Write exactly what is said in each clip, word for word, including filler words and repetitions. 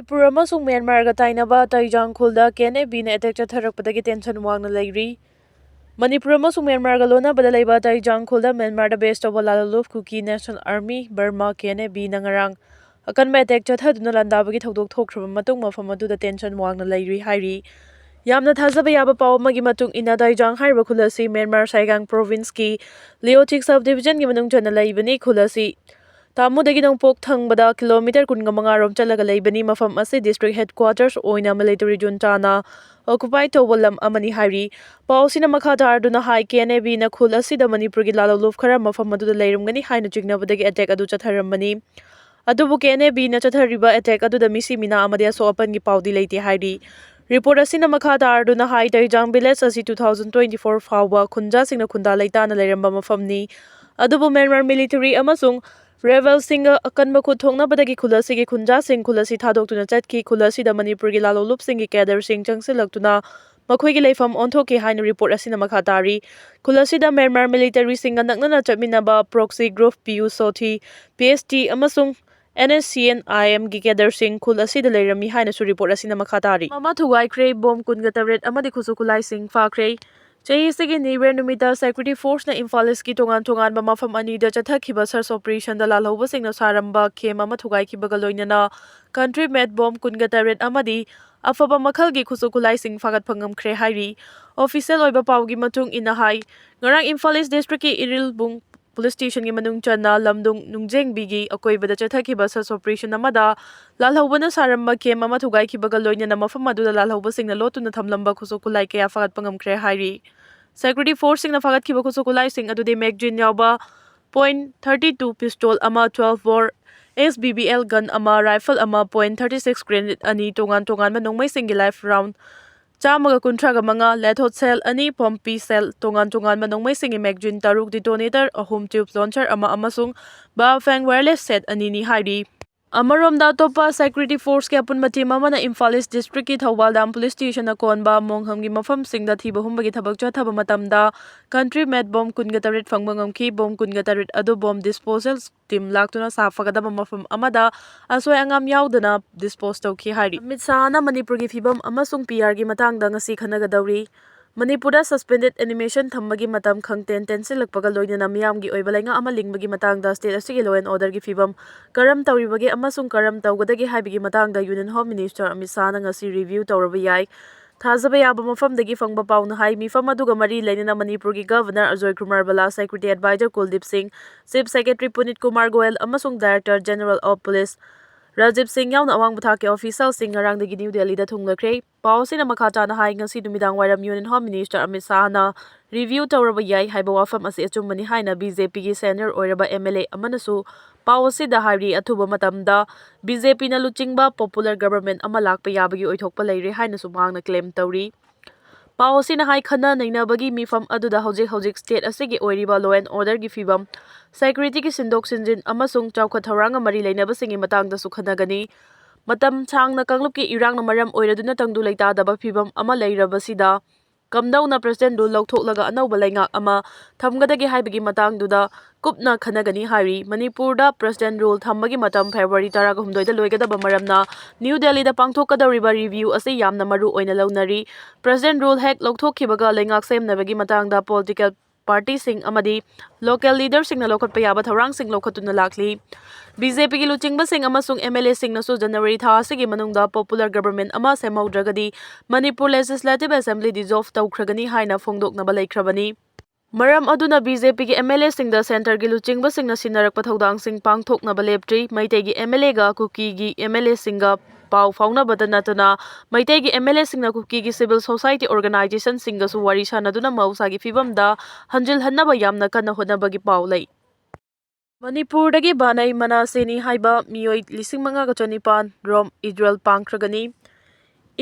ꯃꯅꯤꯄꯨꯔ ꯑꯃꯁꯨꯡ ꯃ꯭ꯌꯥꯟꯃꯥꯔꯒ ꯇꯥꯏꯅꯕ ꯇꯩꯖꯥꯡ ꯈꯨꯜꯗ ꯀꯦ ꯑꯦꯟ ꯑꯦ ꯕꯤꯅ ꯑꯦꯇꯦꯛ ꯆꯠꯊꯔꯛꯄꯗꯒꯤ ꯇꯦꯟꯁꯟ ꯋꯥꯡꯅ ꯂꯩꯔꯤ꯫ ꯃꯅꯤꯄꯨꯔ ꯑꯃꯁꯨꯡ ꯃ꯭ꯌꯥꯟꯃꯥꯔꯒ ꯂꯣꯟꯅꯕꯗ ꯂꯩꯕ ꯇꯩꯖꯥꯡ ꯈꯨꯜꯗ ꯃ꯭ꯌꯥꯟꯃꯥꯔꯗ ꯕꯦꯁ ꯇꯧꯕ ꯂꯥꯂꯣꯂꯨꯞ Kuki national army, Burma, K N A ꯕꯤꯅ ꯉꯔꯥꯡ ꯑꯀꯟꯕ ꯑꯦꯇꯦꯛ ꯆꯠꯊꯗꯨꯅ ꯂꯥꯟꯗꯥꯕꯒꯤ ꯊꯧꯗꯣꯛ ꯊꯣꯛꯈ꯭ꯔꯕ ꯃꯇꯨꯡ ꯃꯐꯝ ꯑꯗꯨꯗ ꯇꯦꯟꯁꯟ ꯋꯥꯡꯅ ꯂꯩꯔꯤ ꯍꯥꯏꯔꯤ꯫ ꯌꯥꯝꯅ ꯊꯥꯖꯕ ꯌꯥꯕ ꯄꯥꯎ ꯑꯃꯒꯤ ꯃꯇꯨꯡ ꯏꯟꯅ, ꯇꯩꯖꯥꯡ ꯍꯥꯏꯔꯤꯕ ꯈꯨꯜ ꯑꯁꯤ ꯃ꯭ꯌꯥꯟꯃꯥꯔ ꯁꯥꯏꯒꯥꯡ ꯄ꯭ꯔꯣꯚꯤꯟꯁꯀꯤ ꯂꯤꯑꯣꯆꯤꯛ ꯁꯕ ꯗꯤꯚꯤꯖꯟꯒꯤ ꯃꯅꯨꯡ ꯆꯟꯅ ꯂꯩꯕꯅꯤ꯫ ꯈꯨꯜ ꯑꯁꯤ ꯇꯥꯃꯨꯗꯒꯤ ꯅꯣꯡꯄꯣꯛ ꯊꯪꯕꯗ ꯀꯤꯂꯣꯃꯤꯇꯔ ꯀꯨꯟꯒ ꯃꯉꯥ ꯔꯣꯝ ꯆꯠꯂꯒ ꯂꯩꯕꯅꯤ꯫ ꯃꯐꯝ ꯑꯁꯤ ꯗꯤꯁꯇ꯭ꯔꯤꯛ ꯍꯦꯗꯀ꯭ꯋꯥꯇꯔꯁ ꯑꯣꯏꯅ ꯃꯤꯂꯤꯇꯔꯤ ꯖꯨꯟꯇꯥꯅ ꯑꯣꯀꯨꯄꯥꯏ ꯇꯧꯕ ꯂꯝ ꯑꯃꯅꯤ ꯍꯥꯏꯔꯤ꯫ ꯄꯥꯎ ꯑꯁꯤꯅ ꯃꯈꯥ ꯇꯥꯔꯗꯨꯅ ꯍꯥꯏ, ꯀꯦ ꯑꯦꯟ ꯑꯦ ꯕꯤꯅ ꯈꯨꯜ ꯑꯁꯤꯗ ꯃꯅꯤꯄꯨꯔꯒꯤ ꯂꯥꯂꯣꯂꯨꯞ ꯈꯔ ꯃꯐꯝ ꯑꯗꯨꯗ ꯂꯩꯔꯝꯒꯅꯤ ꯍꯥꯏꯅ ꯆꯤꯡꯅꯕꯗꯒꯤ ꯑꯦꯇꯦꯛ ꯑꯗꯨ ꯆꯠꯊꯔꯝꯕꯅꯤ꯫ ꯑꯗꯨꯕꯨ ꯀꯦ ꯑꯦꯟ ꯑꯦ ꯕꯤꯅ ꯆꯠꯊꯔꯤꯕ ꯑꯦꯇꯦꯛ ꯑꯗꯨꯗ ꯃꯤꯁꯤ ꯃꯤꯅꯥ ꯑꯃꯗꯤ ꯑꯁꯣꯛ ꯑꯄꯟꯒꯤ ꯄꯥꯎꯗꯤ ꯂꯩꯇꯦ ꯍꯥꯏꯔꯤ꯫ ꯔꯤꯄꯣꯔꯠ ꯑꯁꯤꯅ ꯃꯈꯥ ꯇꯥꯔꯗꯨꯅ ꯍꯥꯏ, ꯇꯩꯖꯥꯡ ꯚꯤꯂꯦꯖ ꯑꯁꯤ two thousand twenty four ꯐꯥꯎꯕ ꯈꯨꯟꯖꯥꯁꯤꯡꯅ ꯈꯨꯟꯗꯥ ꯂꯩꯇꯥꯅ ꯂꯩꯔꯝꯕ ꯃꯐꯝꯅꯤ꯫ ꯑꯗꯨꯕꯨ ꯃ꯭ꯌꯥꯟꯃꯥꯔ ꯃꯤꯂꯤꯇꯔꯤ ꯑꯃꯁꯨꯡ ꯔꯦꯕꯦꯜꯁꯤꯡꯒ ꯑꯀꯟꯕ ꯈꯨꯠ ꯊꯣꯛꯅꯕꯗꯒꯤ ꯈꯨꯜ ꯑꯁꯤꯒꯤ ꯈꯨꯟꯖꯥꯁꯤꯡ ꯈꯨꯜ ꯑꯁꯤ ꯊꯥꯗꯣꯛꯇꯨꯅ ꯆꯠꯈꯤ꯫ ꯈꯨꯜ ꯑꯁꯤꯗ ꯃꯅꯤꯄꯨꯔꯒꯤ ꯂꯥꯂꯣꯂꯨꯞꯁꯤꯡꯒꯤ ꯀꯦꯗꯔꯁꯤꯡ ꯆꯪꯁꯤꯜꯂꯛꯇꯨꯅ ꯃꯈꯣꯏꯒꯤ ꯂꯩꯐꯝ ꯑꯣꯟꯊꯣꯛꯈꯤ ꯍꯥꯏꯅ ꯔꯤꯄꯣꯔꯠ ꯑꯁꯤꯅ ꯃꯈꯥ ꯇꯥꯔꯤ꯫ ꯈꯨꯜ ꯑꯁꯤꯗ ꯃ꯭ꯌꯥꯟꯃꯥꯔ ꯃꯤꯂꯤꯇꯔꯤꯁꯤꯡꯒ ꯅꯛꯅꯅ ꯆꯠꯃꯤꯟꯅꯕ ꯄ꯭ꯔꯣꯛꯁꯤ ꯒ꯭ꯔꯨꯞ, ꯄꯤ ꯌꯨ ꯁꯣꯊꯤ, ꯄꯤ ꯑꯦꯁ ꯇꯤ ꯑꯃꯁꯨꯡ ꯑꯦꯟ ꯑꯦꯁ ꯁꯤ ꯑꯦꯟ ꯑꯥꯏ ꯑꯦꯝꯒꯤ ꯀꯦꯗꯔꯁꯤꯡ ꯈꯨꯜ ꯑꯁꯤꯗ ꯂꯩꯔꯝꯃꯤ ꯍꯥꯏꯅꯁꯨ ꯔꯤꯄꯣꯔꯠ ꯑꯁꯤꯅ ꯃꯈꯥ ꯇꯥꯔꯤ꯫ ꯑꯃ ꯊꯨꯒꯥꯏꯈ꯭ꯔꯦ, ꯕꯣꯝ ꯀꯨꯟꯒ ꯇꯔꯦꯠ ꯑꯃꯗꯤ ꯈꯨꯠꯁꯨ ꯈꯨꯠꯂꯥꯏꯁꯤꯡ ꯐꯥꯈ꯭ꯔꯦ꯫ ꯆꯍꯤꯁꯤꯒꯤ ꯅ꯭ꯌꯨ ꯌꯔ ꯅꯨꯃꯤꯠꯇ ꯁꯦꯀ꯭ꯌꯨꯔꯤꯇꯤ ꯐꯣꯔꯁꯅ ꯏꯝꯐꯥꯜ ꯏꯁꯀꯤ ꯇꯣꯉꯥꯟ ꯇꯣꯉꯥꯟꯕ ꯃꯐꯝ ꯑꯅꯤꯗ ꯆꯠꯊꯈꯤꯕ ꯁꯔꯆ ꯑꯣꯄꯔꯦꯁꯟꯗ ꯂꯥꯜꯍꯧꯕꯁꯤꯡꯅ ꯁꯥꯔꯝꯕ ꯀꯦꯝ ꯑꯃ ꯊꯨꯒꯥꯏꯈꯤꯕꯒ ꯂꯣꯏꯅꯅ ꯀꯟꯇ꯭ꯔꯤ ꯃꯦꯗ ꯕꯣꯝ ꯀꯨꯟꯒ ꯇꯔꯦꯠ ꯑꯃꯗꯤ ꯑꯐꯕ ꯃꯈꯜꯒꯤ ꯈꯨꯠꯁꯨ ꯈꯨꯠꯂꯥꯏꯁꯤꯡ ꯐꯥꯒꯠꯄ ꯉꯝꯈ꯭ꯔꯦ ꯍꯥꯏꯔꯤ꯫ ꯑꯣꯐꯤꯁꯤꯌꯦꯜ ꯑꯣꯏꯕ ꯄꯥꯎꯒꯤ ꯃꯇꯨꯡ ꯏꯟꯅ ꯍꯥꯏ, ꯉꯔꯥꯡ ꯏꯝꯐꯥꯜ ꯏꯁ ꯗꯤꯁꯇ꯭ꯔꯤꯛꯀꯤ ꯏꯔꯤꯜꯕꯨꯡ ꯄꯨꯂꯤꯁ ꯁ꯭ꯇꯦꯁꯟꯒꯤ ꯃꯅꯨꯡ ꯆꯟꯅ ꯂꯝꯗꯨꯡ ꯅꯨꯡꯖꯦꯡꯕꯤꯒꯤ ꯑꯀꯣꯏꯕꯗ ꯆꯠꯊꯈꯤꯕ ꯁꯔꯆ ꯑꯣꯄꯔꯦꯁꯟ ꯑꯃꯗ ꯂꯥꯜꯍꯧꯕꯅ ꯁꯥꯔꯝꯕ ꯀꯦꯝ ꯑꯃ ꯊꯨꯒꯥꯏꯈꯤꯕꯒ ꯂꯣꯏꯅꯅ ꯃꯐꯝ ꯑꯗꯨꯗ ꯂꯥꯜꯍꯧꯕꯁꯤꯡꯅ ꯂꯣꯠꯇꯨꯅ ꯊꯝꯂꯝꯕ ꯈꯨꯠꯁꯨ ꯈꯨꯠꯂꯥꯏ ꯀꯌꯥ ꯐꯥꯒꯠꯄ ꯉꯝꯈ꯭ꯔꯦ ꯍꯥꯏꯔꯤ꯫ ꯁꯦꯀ꯭ꯌꯨꯔꯤꯇꯤ ꯐꯣꯔꯁꯁꯤꯡꯅ ꯐꯥꯒꯠꯈꯤꯕ ꯈꯨꯠꯁꯨ ꯈꯨꯠꯂꯥꯏꯁꯤꯡ ꯑꯗꯨꯗꯤ ꯃꯦꯒꯖꯤꯟ ꯌꯥꯎꯕ ꯄꯣꯏꯟ ꯊꯥꯔꯇꯤ ꯇꯨ ꯄꯤꯁꯇꯣꯜ ꯑꯃ, ꯇ꯭ꯋꯦꯜꯐ ꯕꯣꯔ ꯑꯦꯁ ꯕꯤ ꯕꯤ ꯑꯦꯜ ꯒꯟ ꯑꯃ, ꯔꯥꯏꯐꯜ ꯑꯃ, ꯄꯣꯏꯟ ꯊꯥꯔꯇꯤ ꯁꯤꯛꯁ ꯒ꯭ꯔꯦꯅꯦꯗ ꯑꯅꯤ, ꯇꯣꯉꯥꯟ ꯇꯣꯉꯥꯟꯕ ꯅꯣꯡꯃꯩꯁꯤꯡꯒꯤ ꯂꯥꯏꯐ ꯔꯥꯎꯟ ꯆꯥꯝꯃꯒ ꯀꯨꯟꯊ꯭ꯔꯥꯒ ꯃꯉꯥ, ꯂꯦꯊꯣꯠ ꯁꯦꯜ ꯑꯅꯤ, ꯄꯝꯄꯤ ꯁꯦꯜ, ꯇꯣꯉꯥꯟ ꯇꯣꯉꯥꯟꯕ ꯅꯣꯡꯃꯩꯁꯤꯡꯒꯤ ꯃꯦꯒꯖꯤꯟ ꯇꯔꯨꯛ, ꯗꯤꯇꯣꯅꯦꯇꯔ ꯑꯍꯨꯝ, ꯇ꯭ꯌꯨꯕ ꯂꯣꯟꯆꯔ ꯑꯃ ꯑꯃꯁꯨꯡ ꯕꯥꯐꯦꯡ ꯋꯥꯌꯔꯂꯦꯁ ꯁꯦꯠ ꯑꯅꯤꯅꯤ ꯍꯥꯏꯔꯤ꯫ ꯑꯃꯔꯣꯝꯗ, ꯑꯇꯣꯞꯄ security forceꯀꯤ ꯑꯄꯨꯟꯕ team ꯑꯃꯅ ꯏꯝꯐꯥꯜ ꯏꯁ districtꯀꯤ ꯊꯧꯕꯥꯜ ꯗꯥꯝ police stationꯅ ꯀꯣꯟꯕ ꯃꯣꯡꯍꯝꯒꯤ ꯃꯐꯝꯁꯤꯡꯗ ꯊꯤꯕ ꯍꯨꯝꯕꯒꯤ ꯊꯕꯛ ꯆꯠꯊꯕ ꯃꯇꯝꯗ country made bomb ꯀꯨꯟꯒ ꯇꯔꯦꯠ ꯐꯪꯕ ꯉꯝꯈꯤ꯫ Bomb ꯀꯨꯟꯒ ꯇꯔꯦꯠ ꯑꯗꯨ bomb disposal team ꯂꯥꯛꯇꯨꯅ ꯁꯥꯐꯒꯗꯕ ꯃꯐꯝ ꯑꯃꯗ ꯑꯁꯣꯏ ꯑꯉꯥꯝ ꯌꯥꯎꯗꯅ dispose ꯇꯧꯈꯤ ꯍꯥꯏꯔꯤ꯫ ꯑꯃꯤꯠ ꯁꯥꯍꯅ ꯃꯅꯤꯄꯨꯔꯒꯤ ꯐꯤꯕꯝ ꯑꯃꯁꯨꯡ ꯄꯤ ꯑꯥꯔꯒꯤ ꯃꯇꯥꯡꯗ ꯉꯁꯤ ꯈꯟꯅꯒꯗꯧꯔꯤ꯫ ꯃꯅꯤꯄꯨꯔꯗ suspended animation ꯊꯝꯕꯒꯤ ꯃꯇꯝ ꯈꯪꯇꯦꯟ ꯇꯦꯟꯁꯤꯜꯂꯛꯄꯒ ꯂꯣꯏꯅꯅ ꯃꯤꯌꯥꯝꯒꯤ ꯑꯣꯏꯕ ꯂꯩꯉꯥꯛ ꯑꯃ ꯂꯤꯡꯕꯒꯤ ꯃꯇꯥꯡꯗ state ꯑꯁꯤꯒꯤ law and orderꯒꯤ ꯐꯤꯕꯝ ꯀꯔꯝ ꯇꯧꯔꯤꯕꯒꯦ ꯑꯃꯁꯨꯡ ꯀꯔꯝ ꯇꯧꯒꯗꯒꯦ ꯍꯥꯏꯕꯒꯤ ꯃꯇꯥꯡꯗ Union Home Minister ꯑꯃꯤꯠ ꯁꯥꯍꯅ ꯉꯁꯤ review ꯇꯧꯔꯕ ꯌꯥꯏ꯫ ꯊꯥꯖꯕ ꯌꯥꯕ ꯃꯐꯝꯗꯒꯤ ꯐꯪꯕ ꯄꯥꯎꯅ ꯍꯥꯏ, ꯃꯤꯐꯝ ꯑꯗꯨꯒ ꯃꯔꯤ ꯂꯩꯅꯅ ꯃꯅꯤꯄꯨꯔꯒꯤ Governor ꯑꯖꯣꯏ ꯀꯨꯃꯥꯔ ꯕꯂꯥ, security advisor ꯀꯨꯜꯗꯤꯞ ꯁꯤꯡ, Chief Secretary ꯄꯨꯅꯤꯠ ꯀꯨꯃꯥꯔ ꯒꯣꯌꯜ ꯑꯃꯁꯨꯡ Director General of Police Rajiv ꯁꯤꯡ ꯌꯥꯎꯅ ꯑꯋꯥꯡꯕ ꯊꯥꯛꯀꯤ officialꯁꯤꯡ ꯉꯔꯥꯡꯗꯒꯤ ꯅ꯭ꯌꯨ ꯗꯦꯜꯂꯤꯗ ꯊꯨꯡꯂꯈ꯭ꯔꯦ꯫ ꯄꯥꯎ ꯑꯁꯤꯅ ꯃꯈꯥ ꯇꯥꯅ ꯍꯥꯏ, ꯉꯁꯤ ꯅꯨꯃꯤꯗꯥꯡ ꯋꯥꯏꯔꯝ Union Home Minister Amit ꯁꯥꯍꯅ review ꯇꯧꯔꯕ ꯌꯥꯏ ꯍꯥꯏꯕ ꯋꯥꯐꯝ ꯑꯁꯤ ꯑꯆꯨꯝꯕꯅꯤ ꯍꯥꯏꯅ BJPꯒꯤ senior ꯑꯣꯏꯔꯕ MLA ꯑꯃꯅꯁꯨ ꯄꯥꯎ ꯑꯁꯤꯗ ꯍꯥꯏꯔꯤ꯫ ꯑꯊꯨꯕ ꯃꯇꯝꯗ BJPꯅ ꯂꯨꯆꯤꯡꯕ popular government ꯑꯃ ꯂꯥꯛꯄ ꯌꯥꯕꯒꯤ ꯑꯣꯏꯊꯣꯛꯄ ꯂꯩꯔꯦ ꯍꯥꯏꯅꯁꯨ ꯃꯍꯥꯛꯅ claim ꯇꯧꯔꯤ꯫ ꯄꯥꯎ ꯑꯁꯤꯅ ꯍꯥꯏ, ꯈꯟꯅ ꯅꯩꯅꯕꯒꯤ ꯃꯤꯐꯝ ꯑꯗꯨꯗ ꯍꯧꯖꯤꯛ ꯍꯧꯖꯤꯛ state ꯑꯁꯤꯒꯤ ꯑꯣꯏꯔꯤꯕ law and orderꯒꯤ ꯐꯤꯕꯝ, securityꯒꯤ ꯁꯤꯟꯗꯣꯛ ꯁꯤꯟꯖꯤꯟ ꯑꯃꯁꯨꯡ ꯆꯥꯎꯈꯠ ꯊꯧꯔꯥꯡꯒ ꯃꯔꯤ ꯂꯩꯅꯕꯁꯤꯡꯒꯤ ꯃꯇꯥꯡꯗꯁꯨ ꯈꯟꯅꯒꯅꯤ꯫ ꯃꯇꯝ ꯁꯥꯡꯅ ꯀꯥꯡꯂꯨꯞꯀꯤ ꯏꯔꯥꯡꯅ ꯃꯔꯝ ꯑꯣꯏꯔꯗꯨꯅ ꯇꯪꯗꯨ ꯂꯩꯇꯥꯗꯕ ꯐꯤꯕꯝ ꯑꯃ ꯂꯩꯔꯕꯁꯤꯗ ꯀꯝꯗꯧꯅ President Rule ꯂꯧꯊꯣꯛꯂꯒ ꯑꯅꯧꯕ ꯂꯩꯉꯥꯛ ꯑꯃ ꯊꯝꯒꯗꯒꯦ ꯍꯥꯏꯕꯒꯤ ꯃꯇꯥꯡꯗꯨꯗ ꯀꯨꯞꯅ ꯈꯟꯅꯒꯅꯤ ꯍꯥꯏꯔꯤ꯫ ꯃꯅꯤꯄꯨꯔꯗ President Rule ꯊꯝꯕꯒꯤ ꯃꯇꯝ February ꯇꯔꯥꯒ ꯍꯨꯝꯗꯣꯏꯗ ꯂꯣꯏꯒꯗꯕ ꯃꯔꯝꯅ ꯅ꯭ꯌꯨ ꯗꯦꯜꯂꯤꯗ ꯄꯥꯡꯊꯣꯛꯀꯗꯧꯔꯤꯕ review ꯑꯁꯤ ꯌꯥꯝꯅ ꯃꯔꯨ ꯑꯣꯏꯅ ꯂꯧꯅꯔꯤ꯫ President Rule ꯍꯦꯛ ꯂꯧꯊꯣꯛꯈꯤꯕꯒ ꯂꯩꯉꯥꯛ ꯁꯦꯝꯅꯕꯒꯤ ꯃꯇꯥꯡꯗ political partyꯁꯤꯡ ꯑꯃꯗꯤ local leaderꯁꯤꯡꯅ ꯂꯧꯈꯠꯄ ꯌꯥꯕ ꯊꯧꯔꯥꯡꯁꯤꯡ ꯂꯧꯈꯠꯇꯨꯅ ꯂꯥꯛꯂꯤ꯫ BJPꯒꯤ ꯂꯨꯆꯤꯡꯕꯁꯤꯡ ꯑꯃꯁꯨꯡ MLAꯁꯤꯡꯅꯁꯨ January ꯊꯥ ꯑꯁꯤꯒꯤ ꯃꯅꯨꯡꯗ popular government ꯑꯃ ꯁꯦꯝꯍꯧꯗ꯭ꯔꯒꯗꯤ ꯃꯅꯤꯄꯨꯔ Legislative Assembly dissolve ꯇꯧꯈ꯭ꯔꯒꯅꯤ ꯍꯥꯏꯅ ꯐꯣꯡꯗꯣꯛꯅꯕ ꯂꯩꯈ꯭ꯔꯕꯅꯤ꯫ ꯃꯔꯝ ꯑꯗꯨꯅ BJPꯒꯤ MLAꯁꯤꯡꯗ centreꯒꯤ ꯂꯨꯆꯤꯡꯕꯁꯤꯡꯅ ꯁꯤꯟꯅꯔꯛꯄ ꯊꯧꯗꯥꯡꯁꯤꯡ ꯄꯥꯡꯊꯣꯛꯅꯕ ꯂꯦꯞꯇ꯭ꯔꯤ꯫ ꯃꯩꯇꯩꯒꯤ MLAꯒ ꯀꯨꯀꯤꯒꯤ MLAꯁꯤꯡꯒ ꯄꯥꯎ ꯐꯥꯎꯅꯕꯗ ꯅꯠꯇꯅ ꯃꯩꯇꯩꯒꯤ MLAꯁꯤꯡꯅ ꯀꯨꯀꯤꯒꯤ civil society organizationꯁꯤꯡꯒꯁꯨ ꯋꯥꯔꯤ ꯁꯥꯅꯗꯨꯅ ꯃꯍꯧꯁꯥꯒꯤ ꯐꯤꯕꯝꯗ ꯍꯟꯖꯤꯜꯍꯟꯅꯕ ꯌꯥꯝꯅ ꯀꯟꯅ ꯍꯣꯠꯅꯕꯒꯤ ꯄꯥꯎ ꯂꯩ꯫ ꯃꯅꯤꯄꯨꯔꯗꯒꯤ ꯕꯥꯅꯩ ꯃꯅꯥꯁꯦꯅꯤ ꯍꯥꯏꯕ ꯃꯤꯑꯣꯏ ꯂꯤꯁꯤꯡ ꯃꯉꯥꯒ ꯆꯅꯤꯄꯥꯟ ꯔꯣꯝ ꯏꯖꯔꯦꯜ ꯄꯥꯡꯈ꯭ꯔꯒꯅꯤ꯫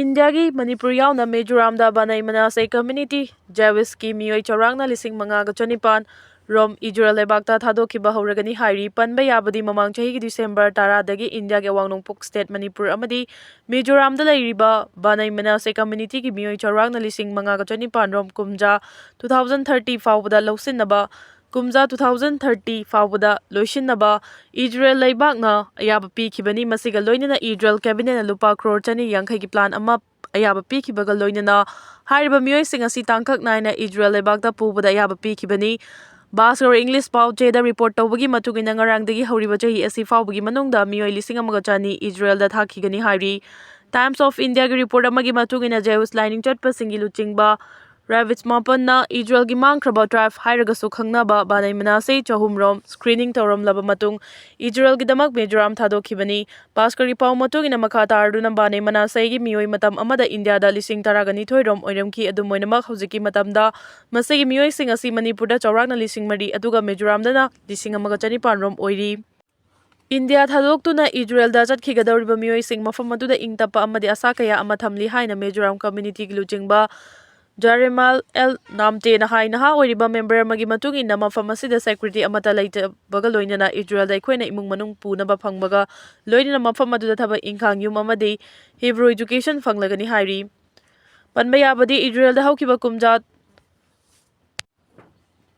ꯏꯟꯗꯤꯌꯥꯒꯤ ꯃꯅꯤꯄꯨꯔ ꯌꯥꯎꯅ ꯃꯤꯖꯣꯔꯥꯝꯗ ꯕꯥꯅꯩ ꯃꯅꯥꯁꯦ community ꯖꯦꯋꯤꯁꯀꯤ ꯃꯤꯑꯣꯏ ꯆꯥꯎꯔꯥꯛꯅ ꯂꯤꯁꯤꯡ ꯃꯉꯥꯒ ꯆꯅꯤꯄꯥꯟ ꯔꯣꯝ ꯏꯖꯔꯦꯜ ꯂꯩꯕꯥꯛꯇ ꯊꯥꯗꯣꯛꯈꯤꯕ ꯍꯧꯔꯒꯅꯤ ꯍꯥꯏꯔꯤ꯫ ꯄꯟꯕ ꯌꯥꯕꯗꯤ ꯃꯃꯥꯡ ꯆꯍꯤꯒꯤ ꯗꯤꯁꯦꯝꯕꯔ ꯇꯔꯥꯗꯒꯤ ꯏꯟꯗꯤꯌꯥꯒꯤ ꯑꯋꯥꯡ ꯅꯣꯡꯄꯣꯛ ꯁ꯭ꯇꯦꯠ ꯃꯅꯤꯄꯨꯔ ꯑꯃꯗꯤ ꯃꯤꯖꯣꯔꯥꯝꯗ ꯂꯩꯔꯤꯕ ꯕꯥꯅꯩ ꯃꯅꯥꯁꯦ ꯀꯝꯃ꯭ꯌꯨꯅꯤꯇꯤꯒꯤ ꯃꯤꯑꯣꯏ ꯆꯥꯎꯔꯥꯛꯅ ꯂꯤꯁꯤꯡ ꯃꯉꯥꯒ ꯆꯅꯤꯄꯥꯟ ꯔꯣꯝ ꯀꯨꯝꯖꯥ two thousand thirty ꯐꯥꯎꯕꯗ ꯂꯧꯁꯤꯟꯅꯕ, ꯀꯨꯝꯖꯥ two thousand thirty ꯐꯥꯎꯕꯗ ꯂꯣꯏꯁꯤꯟꯅꯕ ꯏꯖꯔꯦꯜ ꯂꯩꯕꯥꯛꯅ ꯑꯌꯥꯕ ꯄꯤꯈꯤꯕꯅꯤ꯫ ꯃꯁꯤꯒ ꯂꯣꯏꯅꯅ ꯏꯖꯔꯦꯜ ꯀꯦꯕꯤꯅꯦꯠꯅ ꯂꯨꯄꯥ ꯀ꯭ꯔꯣꯔ ꯆꯅꯤ ꯌꯥꯡꯈꯩꯒꯤ ꯄ꯭ꯂꯥꯟ ꯑꯃ ꯑꯌꯥꯕ ꯄꯤꯈꯤꯕꯒ ꯂꯣꯏꯅꯅ ꯍꯥꯏꯔꯤꯕ ꯃꯤꯑꯣꯏꯁꯤꯡ ꯑꯁꯤ ꯇꯥꯡꯀꯛ ꯅꯥꯏꯅ ꯏꯖꯔꯦꯜ ꯂꯩꯕꯥꯛꯇ ꯄꯨꯕꯗ ꯑꯌꯥꯕ ꯄꯤꯈꯤꯕꯅꯤ꯫ ꯚꯥꯁꯀꯔ ꯏꯪꯂꯤꯁ ꯄꯥꯎ ꯆꯦꯗ ꯔꯤꯄꯣꯔꯠ ꯇꯧꯕꯒꯤ ꯃꯇꯨꯡ ꯏꯟꯅ ꯉꯔꯥꯡꯗꯒꯤ ꯍꯧꯔꯤꯕ ꯆꯍꯤ ꯑꯁꯤ ꯐꯥꯎꯕꯒꯤ ꯃꯅꯨꯡꯗ ꯃꯤꯑꯣꯏ ꯂꯤꯁꯤꯡ ꯑꯃꯒ ꯆꯅꯤ ꯏꯖꯔꯦꯜꯗ ꯊꯥꯈꯤꯒꯅꯤ ꯍꯥꯏꯔꯤ꯫ Times of Indiaꯒꯤ ꯔꯤꯄꯣꯔꯠ ꯑꯃꯒꯤ ꯃꯇꯨꯡ ꯏꯟꯅ ꯖꯦꯋꯤꯁ ꯂꯥꯏꯅꯤꯡ ꯆꯠꯄꯁꯤꯡꯒꯤ ꯂꯨꯆꯤꯡꯕ ꯔꯥꯕꯤꯠꯁ ꯃꯥꯄꯟꯅ ꯏꯖꯔꯦꯜꯒꯤ ꯃꯥꯡꯈ꯭ꯔꯕ ꯇ꯭ꯔꯥꯏꯕ ꯍꯥꯏꯔꯒꯁꯨ ꯈꯪꯅꯕ ꯕꯥꯅꯩ ꯃꯅꯥꯁꯦ ꯆꯍꯨꯝꯔꯣꯝ ꯁ꯭ꯀ꯭ꯔꯤꯅꯤꯡ ꯇꯧꯔꯝꯂꯕ ꯃꯇꯨꯡ ꯏꯖꯔꯦꯜꯒꯤꯗꯃꯛ ꯃꯤꯖꯣꯔꯥꯝ ꯊꯥꯗꯣꯛꯈꯤꯕꯅꯤ꯫ ꯚꯥꯁꯀꯔꯒꯤ ꯄꯥꯎ ꯃꯇꯨꯡ ꯏꯟꯅ ꯃꯈꯥ ꯇꯥꯔꯗꯨꯅ ꯕꯥꯅꯩ ꯃꯅꯥꯁꯦꯒꯤ ꯃꯤꯑꯣꯏ ꯃꯇꯝ ꯑꯃꯗ ꯏꯟꯗꯤꯌꯥꯗ ꯂꯤꯁꯤꯡ ꯇꯔꯥꯒ ꯅꯤꯊꯣꯏ ꯔꯣꯝ ꯑꯣꯏꯔꯝꯈꯤ꯫ ꯑꯗꯨꯝ ꯑꯣꯏꯅꯃꯛ ꯍꯧꯖꯤꯛꯀꯤ ꯃꯇꯝꯗ ꯃꯁꯤꯒꯤ ꯃꯤꯑꯣꯏꯁꯤꯡ ꯑꯁꯤ ꯃꯅꯤꯄꯨꯔꯗ ꯆꯥꯎꯔꯥꯛꯅ ꯂꯤꯁꯤꯡ ꯃꯔꯤ ꯑꯗꯨꯒ ꯃꯤꯖꯣꯔꯥꯝꯗꯅ ꯂꯤꯁꯤꯡ ꯑꯃꯒ ꯆꯅꯤꯄꯥꯟ ꯔꯣꯝ ꯑꯣꯏꯔꯤ꯫ ꯏꯟꯗꯤꯌꯥ ꯊꯥꯗꯣꯛꯇꯨꯅ ꯏꯖꯔꯦꯜꯗ ꯆꯠꯈꯤꯒꯗꯧꯔꯤꯕ ꯃꯤꯑꯣꯏꯁꯤꯡ ꯃꯐꯝ ꯑꯗꯨꯗ ꯏꯪ ꯇꯞꯄ ꯑꯃꯗꯤ ꯑꯁꯥ ꯀꯌꯥ ꯑꯃ ꯊꯝꯂꯤ ꯍꯥꯏꯅ ꯃꯤꯖꯣꯔꯥꯝ ꯀꯝꯃ꯭ꯌꯨꯅꯤꯇꯤꯒꯤ ꯂꯨꯆꯤꯡꯕ ꯖꯥꯔꯦꯃꯥꯜ ꯑꯦꯜ ꯅꯥꯝꯇꯦꯅ ꯍꯥꯏ꯫ ꯅꯍꯥ ꯑꯣꯏꯔꯤꯕ ꯃꯦꯝꯕꯔ ꯑꯃꯒꯤ ꯃꯇꯨꯡ ꯏꯟꯅ ꯃꯐꯝ ꯑꯁꯤꯗ ꯁꯦꯀ꯭ꯌꯨꯔꯤꯇꯤ ꯑꯃꯠꯇ ꯂꯩꯇꯕꯒ ꯂꯣꯏꯅꯅ ꯏꯖꯔꯦꯜꯗ ꯑꯩꯈꯣꯏꯅ ꯏꯃꯨꯡ ꯃꯅꯨꯡ ꯄꯨꯅꯕ ꯐꯪꯕꯒ ꯂꯣꯏꯅꯅ ꯃꯐꯝ ꯑꯗꯨꯗ ꯊꯕꯛ ꯏꯪꯈꯥꯡ, ꯌꯨꯝ ꯑꯃꯗꯤ ꯍꯤꯕ꯭ꯔꯨ ꯏꯖꯨꯀꯦꯁꯟ ꯐꯪꯂꯒꯅꯤ ꯍꯥꯏꯔꯤ꯫ ꯄꯟꯕ ꯌꯥꯕꯗꯤ ꯏꯖꯔꯦꯜꯗ ꯍꯧꯈꯤꯕ ꯀꯨꯝꯖꯥ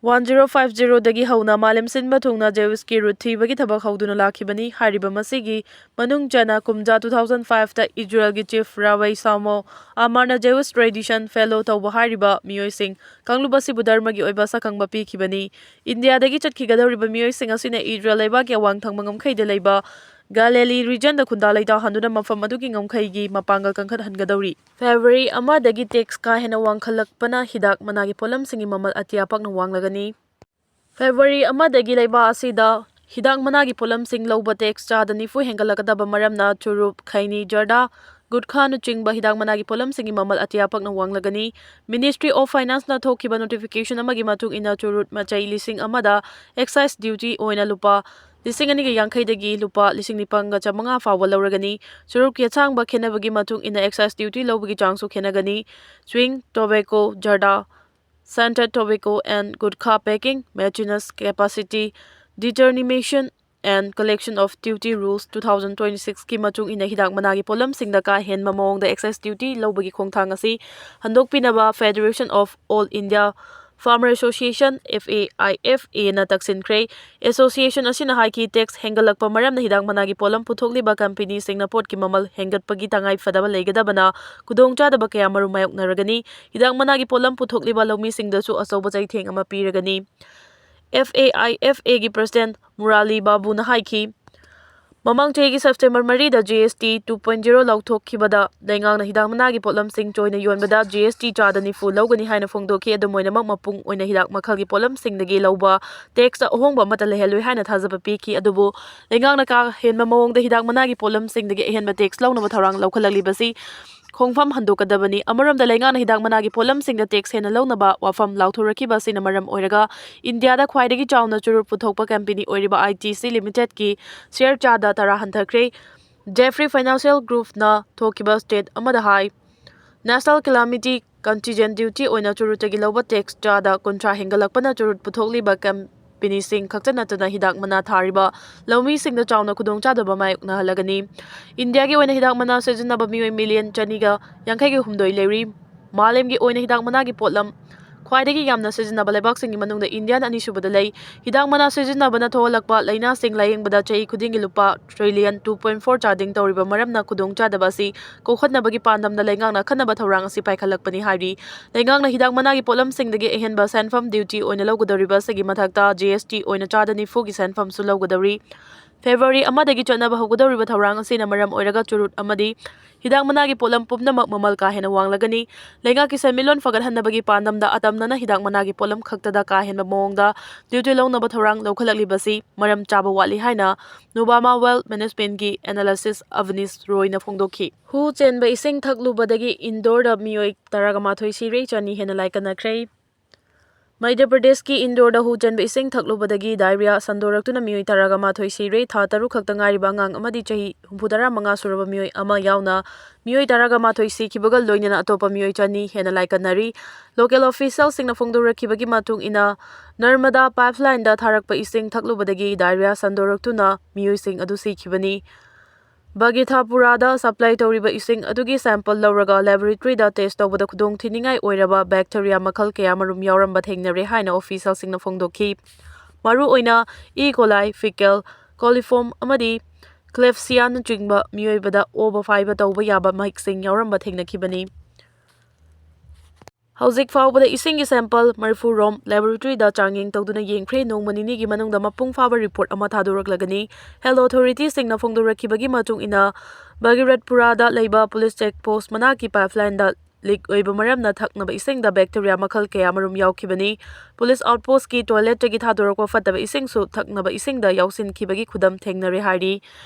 one zero five zeroꯗꯒꯤ ꯍꯧꯅ ꯃꯥꯂꯦꯝ ꯁꯤꯟꯕ ꯊꯨꯡꯅ ꯖꯦꯋꯤꯁꯀꯤ ꯔꯨꯠ ꯊꯤꯕꯒꯤ ꯊꯕꯛ ꯍꯧꯗꯨꯅ ꯂꯥꯛꯈꯤꯕꯅꯤ꯫ ꯍꯥꯏꯔꯤꯕ ꯃꯁꯤꯒꯤ ꯃꯅꯨꯡ ꯆꯟꯅ ꯀꯨꯝꯖꯥ two thousand fiveꯇ ꯏꯖꯔꯦꯜꯒꯤ ꯆꯤꯐ ꯔꯥꯕꯩ ꯁꯥꯃꯣ ꯑꯃꯥꯔꯅ ꯖꯦꯋꯤꯁ ꯇ꯭ꯔꯦꯗꯤꯁꯟ ꯐꯦꯂꯣ ꯇꯧꯕ ꯍꯥꯏꯔꯤꯕ ꯃꯤꯑꯣꯏꯁꯤꯡ ꯀꯥꯡꯂꯨꯞ ꯑꯁꯤꯕꯨ ꯙꯔꯃꯒꯤ ꯑꯣꯏꯕ ꯁꯛꯈꯪꯕ ꯄꯤꯈꯤꯕꯅꯤ꯫ ꯏꯟꯗꯤꯌꯥꯗꯒꯤ ꯆꯠꯈꯤꯒꯗꯧꯔꯤꯕ ꯃꯤꯑꯣꯏꯁꯤꯡ ꯑꯁꯤꯅ ꯏꯖꯔꯦꯜ ꯂꯩꯕꯥꯛꯀꯤ ꯑꯋꯥꯡ ꯊꯪꯕ ꯉꯝꯈꯩꯗ ꯂꯩꯕ ꯒꯥꯂꯦꯂꯤ ꯔꯤꯖꯟꯗ ꯈꯨꯟꯗꯥ ꯂꯩꯇꯥꯍꯟꯗꯨꯅ ꯃꯐꯝ ꯑꯗꯨꯒꯤ ꯉꯝꯈꯩꯒꯤ ꯃꯄꯥꯡꯒꯜ ꯀꯟꯈꯠꯍꯟꯒꯗꯧꯔꯤ꯫ ꯐꯦꯕ꯭ꯔꯨꯋꯥꯔꯤ ꯑꯃꯗꯒꯤ ꯇꯦꯛꯁ ꯀꯥ ꯍꯦꯟꯅ ꯋꯥꯡꯈꯠꯂꯛꯄꯅ ꯍꯤꯗꯥꯛ ꯃꯅꯥꯒꯤ ꯄꯣꯠꯂꯝꯁꯤꯡꯒꯤ ꯃꯃꯜ ꯑꯇꯤꯌꯥ ꯄꯥꯛꯅ ꯋꯥꯡꯂꯒꯅꯤ꯫ ꯐꯦꯕ꯭ꯔꯨꯋꯥꯔꯤ ꯑꯃꯗꯒꯤ ꯂꯩꯕꯥꯛ ꯑꯁꯤꯗ ꯍꯤꯗꯥꯛ ꯃꯅꯥꯒꯤ ꯄꯣꯠꯂꯝꯁꯤꯡ ꯂꯧꯕ ꯇꯦꯛꯁ ꯆꯥꯗ ꯅꯤꯐꯨ ꯍꯦꯟꯒꯠꯂꯛꯀꯗꯕ ꯃꯔꯝꯅ ꯆꯨꯔꯨꯞ, ꯈꯩꯅꯤ, ꯖꯔꯗꯥ, ꯒꯨꯠꯈꯥꯅꯆꯤꯡꯕ ꯍꯤꯗꯥꯛ ꯃꯅꯥꯒꯤ ꯄꯣꯠꯂꯝꯁꯤꯡꯒꯤ ꯃꯃꯜ ꯑꯇꯤꯌꯥ ꯄꯥꯛꯅ ꯋꯥꯡꯂꯒꯅꯤ꯫ Ministry of Financeꯅ ꯊꯣꯛꯈꯤꯕ ꯅꯣꯇꯤꯐꯤꯀꯦꯁꯟ ꯑꯃꯒꯤ ꯃꯇꯨꯡ ꯏꯟꯅ ꯆꯨꯔꯨꯞ ꯃꯆꯩ ꯂꯤꯁꯤꯡ ꯑꯃꯗ excise duty ꯑꯣꯏꯅ ꯂꯨꯄꯥ ꯂꯤꯁꯤꯡ ꯑꯅꯤꯒ ꯌꯥꯡꯈꯩꯗꯒꯤ ꯂꯨꯄꯥ ꯂꯤꯁꯤꯡ ꯅꯤꯄꯥꯟꯒ ꯆꯥꯃꯉꯥ ꯐꯥꯎꯕ ꯂꯧꯔꯒꯅꯤ꯫ ꯆꯨꯔꯨꯞꯀꯤ ꯑꯁꯥꯡꯕ ꯈꯦꯠꯅꯕꯒꯤ ꯃꯇꯨꯡ ꯏꯟꯅ excise duty ꯂꯧꯕꯒꯤ ꯆꯥꯡꯁꯨ ꯈꯦꯠꯅꯒꯅꯤ꯫ Chewing tobacco, ꯖꯔꯗꯥ, Scented Tobacco and Gutkha Packing, Mutinous Capacity, Determination and Collection of Duty Rules two thousand twenty-six ꯀꯤ ꯃꯇꯨꯡ ꯏꯟꯅ ꯍꯤꯗꯥꯛ ꯃꯅꯥꯒꯤ ꯄꯣꯠꯂꯝꯁꯤꯡꯗ ꯀꯥ ꯍꯦꯟꯕ ꯃꯑꯣꯡꯗ excise duty ꯂꯧꯕꯒꯤ ꯈꯣꯡꯊꯥꯡ ꯑꯁꯤ ꯍꯟꯗꯣꯛꯄꯤꯅꯕ Federation of All India Farmer Association, F A I F A, ꯅ ꯇꯛꯁꯤꯟꯈ꯭ꯔꯦ꯫ Association ꯑꯁꯤꯅ ꯍꯥꯏꯈꯤ, tax ꯍꯦꯟꯒꯠꯂꯛꯄ ꯃꯔꯝꯅ ꯍꯤꯗꯥꯛ ꯃꯅꯥꯒꯤ ꯄꯣꯠꯂꯝ ꯄꯨꯊꯣꯛꯂꯤꯕ ꯀꯝꯄꯦꯅꯤꯁꯤꯡꯅ ꯄꯣꯠꯀꯤ ꯃꯃꯜ ꯍꯦꯟꯒꯠꯄꯒꯤ ꯇꯉꯥꯏ ꯐꯗꯕ ꯂꯩꯒꯗꯕꯅ ꯈꯨꯗꯣꯡꯆꯥꯗꯕ ꯀꯌꯥ ꯃꯔꯨꯝ ꯃꯥꯌꯣꯛꯅꯔꯒꯅꯤ꯫ ꯍꯤꯗꯥꯛ ꯃꯅꯥꯒꯤ ꯄꯣꯠꯂꯝ ꯄꯨꯊꯣꯛꯂꯤꯕ ꯂꯧꯃꯤꯁꯤꯡꯗꯁꯨ ꯑꯆꯧꯕ ꯆꯩꯊꯦꯡ ꯑꯃ ꯄꯤꯔꯒꯅꯤ꯫ F A I F A ꯒꯤ President ꯃꯨꯔꯥꯂꯤ ꯕꯥꯕꯨꯅ ꯍꯥꯏꯈꯤ, ꯃꯃꯥꯡ ꯆꯍꯤꯒꯤ September ꯃꯔꯤꯗ G S T two point zero ꯂꯥꯎꯊꯣꯛꯈꯤꯕꯗ ꯂꯩꯉꯥꯛꯅ ꯍꯤꯗꯥꯛ ꯃꯅꯥꯒꯤ ꯄꯣꯠꯂꯝꯁꯤꯡ ꯆꯣꯏꯅ ꯌꯣꯟꯕꯗ G S T ꯆꯥꯗ ꯅꯤꯐꯨ ꯂꯧꯒꯅꯤ ꯍꯥꯏꯅ ꯐꯣꯡꯗꯣꯛꯈꯤ꯫ ꯑꯗꯨꯝ ꯑꯣꯏꯅꯃꯛ, ꯃꯄꯨꯡ ꯑꯣꯏꯅ ꯍꯤꯗꯥꯛ ꯃꯈꯜꯒꯤ ꯄꯣꯠꯂꯝꯁꯤꯡꯗꯒꯤ ꯂꯧꯕ tax ꯑꯍꯣꯡꯕ ꯑꯃꯠꯇ ꯂꯩꯍꯜꯂꯣꯏ ꯍꯥꯏꯅ ꯊꯥꯖꯕ ꯄꯤꯈꯤ꯫ ꯑꯗꯨꯕꯨ ꯂꯩꯉꯥꯛꯅ ꯀꯥ ꯍꯦꯟꯕ ꯃꯑꯣꯡꯗ ꯍꯤꯗꯥꯛ ꯃꯅꯥꯒꯤ ꯄꯣꯠꯂꯝꯁꯤꯡꯗꯒꯤ ꯑꯍꯦꯟꯕ tax ꯂꯧꯅꯕ ꯊꯧꯔꯥꯡ ꯂꯧꯈꯠꯂꯛꯂꯤꯕꯁꯤ ꯈꯣꯡꯐꯝ ꯍꯟꯗꯣꯛꯀꯗꯕꯅꯤ꯫ ꯑꯃꯔꯣꯝꯗ, ꯂꯩꯉꯥꯛꯅ ꯍꯤꯗꯥꯛ ꯃꯅꯥꯒꯤ ꯄꯣꯠꯂꯝꯁꯤꯡꯗ tax ꯍꯦꯟꯅ ꯂꯧꯅꯕ ꯋꯥꯐꯝ ꯂꯥꯎꯊꯣꯔꯛꯈꯤꯕ ꯑꯁꯤꯅ ꯃꯔꯝ ꯑꯣꯏꯔꯒ ꯏꯟꯗꯤꯌꯥꯗ ꯈ꯭ꯋꯥꯏꯗꯒꯤ ꯆꯥꯎꯅ ꯆꯨꯔꯨꯞ ꯄꯨꯊꯣꯛꯄ ꯀꯝꯄꯦꯅꯤ ꯑꯣꯏꯔꯤꯕ I T C Limitedꯀꯤ share ꯆꯥꯗ ꯇꯔꯥ ꯍꯟꯊꯈ꯭ꯔꯦ꯫ Jeffrey Financial Groupꯅ ꯊꯣꯛꯈꯤꯕ statement ꯑꯃꯗ ꯍꯥꯏ, National Calamity Contingent Duty ꯑꯣꯏꯅ ꯆꯨꯔꯨꯠꯇꯒꯤ ꯂꯧꯕ tax ꯆꯥꯗ ꯀꯨꯟꯊ꯭ꯔꯥ ꯍꯦꯟꯒꯠꯂꯛꯄꯅ ꯆꯨꯔꯨꯠ ꯄꯨꯊꯣꯛꯂꯤꯕ ꯀꯝꯄꯦꯅꯤꯁꯤꯡ ꯈꯛꯇ ꯅꯠꯇꯅ ꯍꯤꯗꯥꯛ ꯃꯅꯥ ꯊꯥꯔꯤꯕ ꯂꯧꯃꯤꯁꯤꯡꯗ ꯆꯥꯎꯅ ꯈꯨꯗꯣꯡꯆꯥꯗꯕ ꯃꯥꯌꯣꯛꯅꯍꯜꯂꯒꯅꯤ꯫ ꯏꯟꯗꯤꯌꯥꯒꯤ ꯑꯣꯏꯅ ꯍꯤꯗꯥꯛ ꯃꯅꯥ ꯁꯤꯖꯤꯟꯅꯕ ꯃꯤꯑꯣꯏ million ꯆꯅꯤꯒ ꯌꯥꯡꯈꯩꯒ ꯍꯨꯝꯗꯣꯏ ꯂꯩꯔꯤ꯫ ꯃꯥꯂꯦꯝꯒꯤ ꯑꯣꯏꯅ ꯍꯤꯗꯥꯛ ꯃꯅꯥꯒꯤ ꯄꯣꯠꯂꯝ ꯈ꯭ꯋꯥꯏꯗꯒꯤ ꯌꯥꯝꯅ ꯁꯤꯖꯤꯟꯅꯕ ꯂꯩꯕꯥꯛꯁꯤꯡꯒꯤ ꯃꯅꯨꯡꯗ ꯏꯟꯗꯤꯌꯥꯅ ꯑꯅꯤꯁꯨꯕꯗ ꯂꯩ꯫ ꯍꯤꯗꯥꯛ ꯃꯅꯥ ꯁꯤꯖꯤꯟꯅꯕꯅ ꯊꯣꯛꯍꯜꯂꯛꯄ ꯂꯥꯏꯅꯥꯁꯤꯡ ꯂꯥꯌꯦꯡꯕꯗ ꯆꯍꯤ ꯈꯨꯗꯤꯡꯒꯤ ꯂꯨꯄꯥ trillion two point four ꯆꯥꯗꯤꯡ ꯇꯧꯔꯤꯕ ꯃꯔꯝꯅ ꯈꯨꯗꯣꯡꯆꯥꯗꯕ ꯑꯁꯤ ꯀꯣꯛꯍꯟꯅꯕꯒꯤ ꯄꯥꯟꯗꯝꯗ ꯂꯩꯉꯥꯛꯅ ꯑꯈꯟꯅꯕ ꯊꯧꯔꯥꯡ ꯑꯁꯤ ꯄꯥꯏꯈꯠꯂꯛꯄꯅꯤ ꯍꯥꯏꯔꯤ꯫ ꯂꯩꯉꯥꯛꯅ ꯍꯤꯗꯥꯛ ꯃꯅꯥꯒꯤ ꯄꯣꯠꯂꯝꯁꯤꯡꯗꯒꯤ ꯑꯍꯦꯟꯕ ꯁꯦꯟꯐꯝ duty ꯑꯣꯏꯅ ꯂꯧꯒꯗꯧꯔꯤꯕ ꯑꯁꯤꯒꯤ ꯃꯊꯛꯇ G S T ꯑꯣꯏꯅ ꯆꯥꯗ ꯅꯤꯐꯨꯒꯤ ꯁꯦꯟꯐꯝꯁꯨ ꯂꯧꯒꯗꯧꯔꯤ꯫ February ꯑꯃꯗꯒꯤ ꯆꯠꯅꯕ ꯍꯧꯒꯗꯧꯔꯤꯕ ꯊꯧꯔꯥꯡ ꯑꯁꯤꯅ ꯃꯔꯝ ꯑꯣꯏꯔꯒ ꯆꯨꯔꯨꯠ ꯑꯃꯗꯤ ꯍꯤꯗꯥꯛ ꯃꯅꯥꯒꯤ ꯄꯣꯠꯂꯝ ꯄꯨꯝꯅꯃꯛ ꯃꯃꯜ ꯀꯥ ꯍꯦꯟꯅ ꯋꯥꯡꯂꯒꯅꯤ꯫ ꯂꯩꯉꯥꯛꯀꯤ ꯁꯦꯟꯃꯤꯠꯂꯣꯟ ꯐꯒꯠꯍꯟꯅꯕꯒꯤ ꯄꯥꯟꯗꯝꯗ ꯑꯇꯝꯅꯅ ꯍꯤꯗꯥꯛ ꯃꯅꯥꯒꯤ ꯄꯣꯠꯂꯝ ꯈꯛꯇꯗ ꯀꯥ ꯍꯦꯟꯕ ꯃꯑꯣꯡꯗ duty ꯂꯧꯅꯕ ꯊꯧꯔꯥꯡ ꯂꯧꯈꯠꯂꯛꯂꯤꯕꯁꯤ ꯃꯔꯝ ꯆꯥꯕ ꯋꯥꯠꯂꯤ ꯍꯥꯏꯅ Nuvama Wealth Managementꯀꯤ analyst Avnish Royꯅ ꯐꯣꯡꯗꯣꯛꯈꯤ꯫ ꯍꯨ ꯆꯦꯟꯕ ꯏꯁꯤꯡ ꯊꯛꯂꯨꯕꯗꯒꯤ ꯏꯟꯗꯣꯔꯗ ꯃꯤꯑꯣꯏ ꯇꯔꯥꯃꯥꯊꯣꯏ ꯁꯤꯔꯦ, ꯆꯅꯤ ꯍꯦꯟꯅ ꯂꯥꯏꯀꯠꯅꯈ꯭ꯔꯦ꯫ ꯃꯙ꯭ꯌ ꯄ꯭ꯔꯗꯦꯁꯀꯤ ꯏꯟꯗꯣꯔꯗ ꯍꯨ ꯆꯦꯟꯕ ꯏꯁꯤꯡ ꯊꯛꯂꯨꯕꯗꯒꯤ ꯗꯥꯏꯔꯤꯌꯥ ꯁꯟꯗꯣꯔꯛꯇꯨꯅ ꯃꯤꯑꯣꯏ ꯇꯔꯥꯒ ꯃꯥꯊꯣꯏ ꯁꯤꯔꯦ꯫ ꯊꯥ ꯇꯔꯨꯛ ꯈꯛꯇ ꯉꯥꯏꯔꯤꯕ ꯑꯉꯥꯡ ꯑꯃꯗꯤ ꯆꯍꯤ ꯍꯨꯝꯐꯨꯇꯔꯥ ꯃꯉꯥ ꯁꯨꯔꯕ ꯃꯤꯑꯣꯏ ꯑꯃ ꯌꯥꯎꯅ ꯃꯤꯑꯣꯏ ꯇꯔꯥꯒ ꯃꯥꯊꯣꯏ ꯁꯤꯈꯤꯕꯒ ꯂꯣꯏꯅꯅ ꯑꯇꯣꯞꯄ ꯃꯤꯑꯣꯏ ꯆꯅꯤ ꯍꯦꯟꯅ ꯂꯥꯏꯀꯠꯅꯔꯤ꯫ ꯂꯣꯀꯦꯜ ꯑꯣꯐꯤꯁꯤꯌꯦꯜꯁꯤꯡꯅ ꯐꯣꯡꯗꯣꯔꯛꯈꯤꯕꯒꯤ ꯃꯇꯨꯡ ꯏꯟꯅ, ꯅꯔꯃꯗꯥ ꯄꯥꯏꯞꯂꯥꯏꯟꯗ ꯊꯥꯔꯛꯄ ꯏꯁꯤꯡ ꯊꯛꯂꯨꯕꯗꯒꯤ ꯗꯥꯏꯔꯤꯌꯥ ꯁꯟꯗꯣꯔꯛꯇꯨꯅ ꯃꯤꯑꯣꯏꯁꯤꯡ ꯑꯗꯨ ꯁꯤꯈꯤꯕꯅꯤ꯫ ꯕꯒꯤꯊꯥꯄꯨꯔꯥꯗ ꯁꯄ꯭ꯂꯥꯏ ꯇꯧꯔꯤꯕ ꯏꯁꯤꯡ ꯑꯗꯨꯒꯤ ꯁꯦꯝꯄꯜ ꯂꯧꯔꯒ ꯂꯦꯕꯣꯔꯦꯇꯔꯤꯗ ꯇꯦꯁ ꯇꯧꯕꯗ ꯈꯨꯗꯣꯡꯊꯤꯅꯤꯡꯉꯥꯏ ꯑꯣꯏꯔꯕ ꯕꯦꯛꯇꯦꯔꯤꯌꯥ ꯃꯈꯜ ꯀꯌꯥꯃꯔꯨꯝ ꯌꯥꯎꯔꯝꯕ ꯊꯦꯡꯅꯔꯦ ꯍꯥꯏꯅ ꯑꯣꯐꯤꯁꯤꯌꯦꯜꯁꯤꯡꯅ ꯐꯣꯡꯗꯣꯛꯈꯤ꯫ ꯃꯔꯨꯑꯣꯏꯅ ꯏ ꯀꯣꯂꯥꯏ, ꯐꯤꯀꯦꯜ ꯀꯣꯂꯤꯐꯣꯔꯝ ꯑꯃꯗꯤ ꯀ꯭ꯂꯦꯞꯁꯤꯌꯥꯅꯆꯤꯡꯕ ꯃꯤꯑꯣꯏꯕꯗ ꯑꯣꯕ ꯐꯥꯏꯕ ꯇꯧꯕ ꯌꯥꯕ ꯃꯍꯤꯛꯁꯤꯡ ꯌꯥꯎꯔꯝꯕ ꯊꯦꯡꯅꯈꯤꯕꯅꯤ꯫ ꯍꯧꯖꯤꯛ ꯐꯥꯎꯕꯗ ꯏꯁꯤꯡꯒꯤ ꯁꯦꯝꯄꯜ ꯃꯔꯤꯐꯨ ꯔꯣꯝ ꯂꯦꯕꯣꯔꯦꯇꯔꯤꯗ ꯆꯥꯡꯌꯦꯡ ꯇꯧꯗꯨꯅ ꯌꯦꯡꯈ꯭ꯔꯦ꯫ ꯅꯣꯡꯃ ꯅꯤꯅꯤꯒꯤ ꯃꯅꯨꯡꯗ ꯃꯄꯨꯡ ꯐꯥꯕ ꯔꯤꯄꯣꯔꯠ ꯑꯃ ꯊꯥꯗꯣꯔꯛꯂꯒꯅꯤ꯫ ꯍꯦꯜꯊ ꯑꯣꯊꯣꯔꯤꯇꯤꯁꯤꯡꯅ ꯐꯣꯡꯗꯣꯔꯛꯈꯤꯕꯒꯤ ꯃꯇꯨꯡ ꯏꯟꯅ, ꯚꯒꯤꯔꯠꯄꯨꯔꯥꯗ ꯂꯩꯕ ꯄꯨꯂꯤꯁ ꯆꯦꯛ ꯄꯣꯁ ꯃꯅꯥꯛꯀꯤ ꯄꯥꯏꯞꯂꯥꯏꯟꯗ ꯂꯤꯛ ꯑꯣꯏꯕ ꯃꯔꯝꯅ ꯊꯛꯅꯕ ꯏꯁꯤꯡꯗ ꯕꯦꯛꯇꯦꯔꯤꯌꯥ ꯃꯈꯜ ꯀꯌꯥꯃꯔꯨꯝ ꯌꯥꯎꯈꯤꯕꯅꯤ꯫ ꯄꯨꯂꯤꯁ ꯑꯥꯎꯠꯄꯣꯁꯀꯤ ꯇꯣꯏꯂꯦꯠꯇꯒꯤ ꯊꯥꯗꯣꯔꯛꯄ ꯐꯠꯇꯕ ꯏꯁꯤꯡꯁꯨ ꯊꯛꯅꯕ ꯏꯁꯤꯡꯗ ꯌꯥꯎꯁꯤꯟꯈꯤꯕꯒꯤ ꯈꯨꯗꯝ ꯊꯦꯡꯅꯔꯦ ꯍꯥꯏꯔꯤ꯫